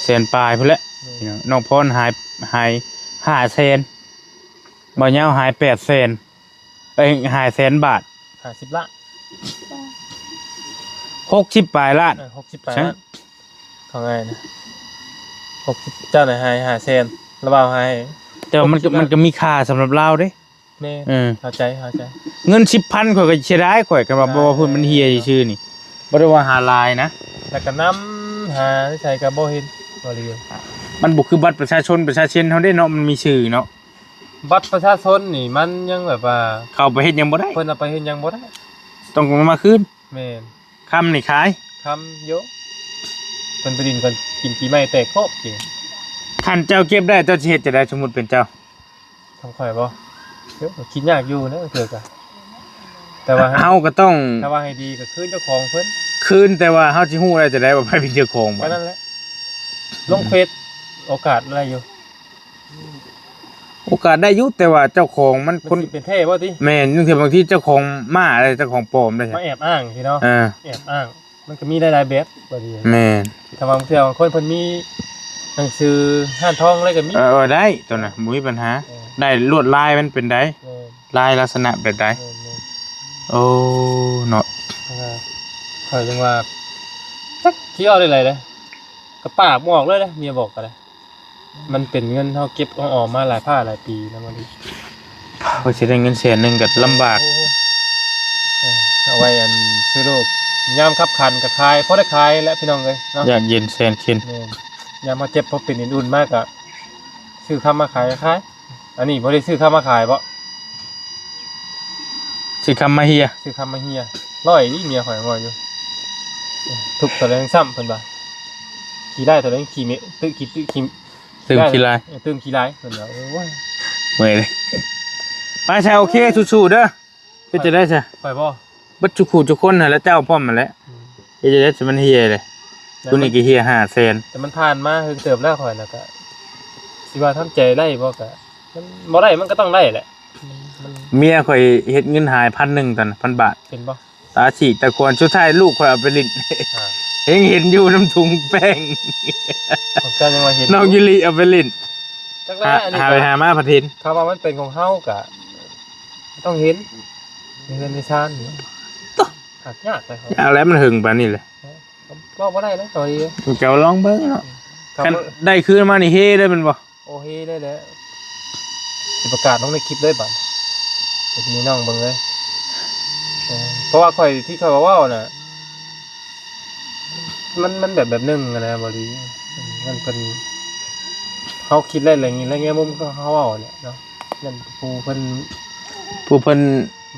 ແສນປາຍພຸ້ນແຫຼະ. ພີ່ນ້ອງ ນ້ອງພອນຫາຍ ຫາຍຫ້າແສນ ບ່າວຍາວຫາຍແປດແສນ ເອີຍ ຫ້າແສນບາດ ຫ້າສິບລ້ານ ຫົກສິບປາຍລ້ານ ເອີ ຫົກສິບປາຍລ້ານ ຂອງອ້າຍນະ ຫົກສິບ ເຈົ້ານະຫາຍຫ້າແສນ ລະບ່າວຫາຍ ແຕ່ວ່າມັນກໍ ຫົກສິບລ້ານ ມັນກໍມີຄ່າສຳລັບລາວເດ້. ແມ່ນ ເອີ ເຂົ້າໃຈ ເຂົ້າໃຈ ເງິນສິບພັນຂ້ອຍກໍເສຍດາຍ ຂ້ອຍ ຄັນວ່າ ອ່າ ບໍ່ວ່າເພິ່ນມັນເຮຍຊື່ໆນີ້ ບໍ່ໄດ້ວ່າຫາຫຼາຍນະ ແລ້ວກໍນຳຫາໃສກໍບໍ່ເຫັນ ບໍ່ເລີຍ ມັນບໍ່ຄືບັດປະຊາຊົນ ປະຊາເຊັນເຮົາເດ້ເນາະ ມັນມີຊື່ເນາະ ບັດປະຊາຊົນນີ້ມັນຍັງແບບວ່າ ເຂົາເອົາໄປເຮັດຫຍັງບໍ່ໄດ້ ເພິ່ນເອົາໄປເຮັດຫຍັງບໍ່ໄດ້ ຕ້ອງເອົາມາຄືນ ແມ່ນ ຄຳນີ້ຂາຍ ຄຳໂຍ ເພິ່ນໄປຫຼິ້ນກ່ອນ ກິນປີໃໝ່ແຕກໂຄກ ຄັນເຈົ້າເກັບໄດ້ ເຈົ້າຊິເຮັດຈັ່ງໃດ ສົມມຸດເປັນເຈົ້າ? ຂອງຂ້ອຍບໍ່? ໂອ້ ຄິດຍາກຢູ່ນະ ເທື່ອກະ ແຕ່ວ່າ ເຮົາກໍຕ້ອງ ຖ້າວ່າໃຫ້ດີກໍຄືນເຈົ້າຂອງເພິ່ນ ຄືນ ແຕ່ວ່າເຮົາຊິຮູ້ໄດ້ຈັ່ງໃດວ່າໃຜເປັນເຈົ້າຂອງ? ກໍນັ້ນແຫຼະ ລົງເຟສ ໂອກາດໄດ້ຢູ່ ໂອກາດໄດ້ຢູ່ ແຕ່ວ່າເຈົ້າຂອງມັນ ມັນ ຄົນ ຊິເປັນແທ້ບໍ່ຕິ? ແມ່ນ ຈັ່ງຊີ້ ບາງທີເຈົ້າຂອງມ້າເດ້ ເຈົ້າຂອງປອມເດ້ ມາແອບອ້າງຊີ້ເນາະ ເອີ ແອບອ້າງ ມັນກໍມີຫຼາຍໆແບບ ບໍ່ດີ ແມ່ນ ຖ້າວ່າບາງເທື່ອບາງຄົນເພິ່ນມີໜັງສືຮ້ານທອງເລີຍກໍມີ ເອີ ເອີ ໄດ້ ຕົວນັ້ນບໍ່ມີບັນຫາ ເອີ ໄດ້ ລວດລາຍມັນເປັນໃດ ແມ່ນ ລາຍລັກສະນະແບບໃດ ແມ່ນໆ ໂອ້ ເນາະ ເອີ ຂ້ອຍຈັ່ງວ່າ ຈັກຊິເວົ້າແນວໃດເດ້ ກໍປາກບໍ່ອອກເລີຍເດ້ ເມຍບອກກໍໄດ້ ມັນເປັນເງິນເຮົາເກັບເອົາອອມມາຫຼາຍພາຫຼາຍປີນະ ມັນ ເພິ່ນຊິໄດ້ເງິນແສນໜຶ່ງກໍລຳບາກ ໂອ້ໂຫ ເອີ ເອົາໄວ້ອັນຊື້ລູກ ຍາມຄັບຂັນກໍຂາຍ ພໍໄດ້ຂາຍແຫຼະພີ່ນ້ອງເອີຍເນາະ ຍາກເຢັນແສນເຂັນ ແມ່ນ ຍາມເຮົາເຈັບພໍເປັນເອັນອຸ່ນມາກໍຊື້ຄຳມາຂາຍ ຂາຍ ອັນນີ້ບໍ່ໄດ້ຊື້ຄຳມາຂາຍບໍ? ຊື້ຄຳມາເຮຍ ຊື້ຄຳມາເຮຍ ຮ້ອຍນີ້ເມຍຂ້ອຍງໍຢູ່ ທຸບເທົ່າໃດຍັງຊ້ຳເພິ່ນວ່າ ຂີ້ໄລ່ເທົ່າໃດຂີ້ເມະ ຕຶຂີ້ຕຶຂີ້ ຕື່ມຂີ້ລາຍ ເອີ ຕື່ມຂີ້ລາຍເພິ່ນວ່າ ໂອ້ຍ ເມື່ອຍເດ້ ໄປຊະ ໂອເຄ ສູ້ໆເດີ ເປັນຈັ່ງໃດຊະ? ຂ້ອຍບໍ່? ເບິດທຸກຜູ້ທຸກຄົນຫັ້ນແຫຼະ ເຈົ້າພ້ອມຫັ້ນແຫຼະ ອືມ ເຮັດຈັ່ງໃດຊິມັນເຮຍເດ້ ແລ້ວ ຜູ້ນີ້ກໍເຮຍຫ້າແສນ ແຕ່ມັນຜ່ານມາເຖິງເຕີບແລ້ວ ຂ້ອຍນະກະ ຊິວ່າທຳໃຈໄດ້ບໍ່ ກະ ມັນບໍ່ໄດ້ ມັນກໍຕ້ອງໄດ້ແຫຼະ ມັນ ເມຍຂ້ອຍເຮັດເງິນຫາຍພັນໜຶ່ງ ຕອນນັ້ນ ພັນບາດ ເປັນບໍ່? ຕາສີກຕາຂວານ ສຸດທ້າຍລູກຂ້ອຍເອົາໄປຫຼິ້ນ ອ່າ ເຫັນ ເຫັນຢູ່ນຳຖົງແປ້ງ ຂອງເຈົ້າຍັງວ່າເຫັນ ນ້ອງຢູລິເອົາໄປຫຼິ້ນ ຈັກແລ້ວ ຫາ ອັນນີ້ ຫາໄປ ກໍ ຫາມາພັດເຫັນ ຖ້າວ່າມັນເປັນຂອງເຮົາກໍຕ້ອງເຫັນ ໃນເຮືອນໃນຊານນີ້ ຕະ ຫາຍາກເລີຍ ເອົາແລ້ວ ມັນເຖິງປານນີ້ແຫຼະ ເວົ້າບໍ່ໄດ້ແລ້ວ ເຈົ້າລອງເບິ່ງເນາະ ຄັນໄດ້ຄືນມານີ້ເຮເລີຍແມ່ນບໍ່? ໂອເຮເລີຍແຫຼະ ຊິປະກາດລົງໃນຄລິບເລີຍບາດ ໃຫ້ພີ່ນ້ອງເບິ່ງເລີຍ ເອີ ເພາະວ່າຂ້ອຍ ທີ່ຂ້ອຍເວົ້ານະ ມັນ ມັນແບບ ແບບໜຶ່ງຫັ້ນນະ ບໍ່ດີ ມັນເພິ່ນ ເຮົາຄິດໄດ້ແລ້ວ ໃນແງ່ມຸມຂອງເຮົາເວົ້າແຫຼະເນາະ ຢ້ານຜູ້ເພິ່ນ ຜູ້ເພິ່ນ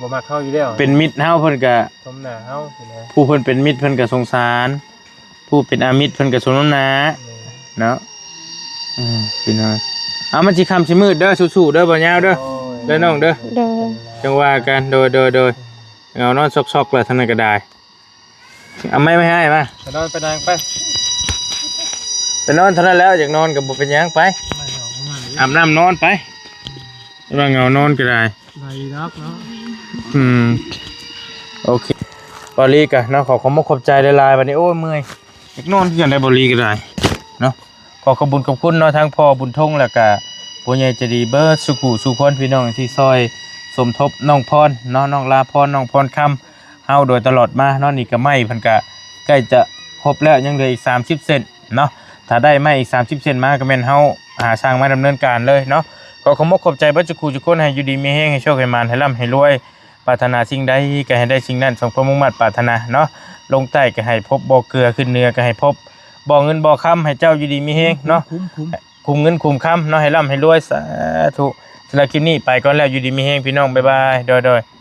ບໍ່ມັກເຮົາຢູ່ແລ້ວ ເປັນມິດເຮົາເພິ່ນກະ ສົມໜ້າເຮົາຊີ້ນະ ຜູ້ເພິ່ນເປັນມິດເພິ່ນກະສົງສານ ຜູ້ເປັນອາມິດເພິ່ນກໍສົມນ້ຳໜ້າ ແມ່ນ ເນາະ ເອີ ພີ່ນ້ອງ ເອົາ ມັນຊິຄ່ຳຊິມືດເດີ ສູ້ໆເດີ ບ່າວຍາວເດີ ໂອ້ຍ ເດີນ້ອງເດີ ໂດຍ ຈັ່ງວ່າກັນ ໂດຍ ໂດຍ ໂດຍ ເອົານອນຊອກໆແລ້ວ ທາງນັ້ນກໍໄດ້ ເອົາໄມ້ມາໃຫ້ອ້າຍມາ ໄປນອນ ໄປນອນ ໄປ ໄປນອນເທົ່ານັ້ນແຫຼະ ຢາກນອນກໍບໍ່ເປັນຫຍັງ ໄປ ອາບນ້ຳນອນໄປ ວ່າເຫງົານອນກໍໄດ້ ໄດ້ດອກເນາະ ອືມ ໂອເຄ ບາວລີກະເນາະ ຂໍຂອບມຸກຂອບໃຈຫຼາຍໆ ບັດນີ້ ໂອ້ຍ ເມື່ອຍ ຢາກນອນຄືກັນໄດ໋ ບາວລີກໍໄດ້ເນາະ ຂໍຂອບບຸນຂອບຄຸນເນາະ ທັງພໍ່ບຸນທົງ ແລ້ວກະຜູ້ໃຫຍ່ໃຈດີເບິດສູ່ຜູ້ສູ່ຄົນ ພີ່ນ້ອງທີ່ຊ່ອຍສົມທົບນ້ອງພອນເນາະ ນ້ອງລາພອນ ນ້ອງພອນຄຳ ເຮົາໂດຍຕະຫຼອດມາເນາະ ນີ້ກະໄມ້ເພິ່ນກະໃກ້ຈະຄົບແລ້ວ ຍັງເຫຼືອອີກສາມສິບເສັ້ນເນາະ ຖ້າໄດ້ໄມ້ອີກສາມສິບເສັ້ນມາ ກໍແມ່ນເຮົາຫາຊ່າງມາດຳເນີນການເລີຍເນາະ ຂໍຂອບມຸກຂອບໃຈເບິດສູ່ຜູ້ສູ່ຄົນ ໃຫ້ຢູ່ດີມີແຮງ ໃຫ້ໂຊກໃຫ້ໝານ ໃຫ້ລ່ຳໃຫ້ລວຍ ປາດຖະໜາສິ່ງໃດກໍໃຫ້ໄດ້ສິ່ງນັ້ນ ສົມຄວາມມຸ່ງມາດປາດຖະໜາເນາະ ລົງໃຕ້ກໍໃຫ້ພົບບໍ່ເກືອ ຂຶ້ນເໜືອກໍໃຫ້ພົບບໍ່ເງິນບໍ່ຄຳ ໃຫ້ເຈົ້າຢູ່ດີມີແຮງເນາະ ຄຸ້ມໆ ຄຸ້ມເງິນຄຸ້ມຄຳເນາະ ໃຫ້ລ່ຳໃຫ້ລວຍ ສາທຸ ສຳລັບຄລິບນີ້ໄປກ່ອນແລ້ວ ຢູ່ດີມີແຮງພີ່ນ້ອງ ບາຍບາຍ ໂດຍໆ.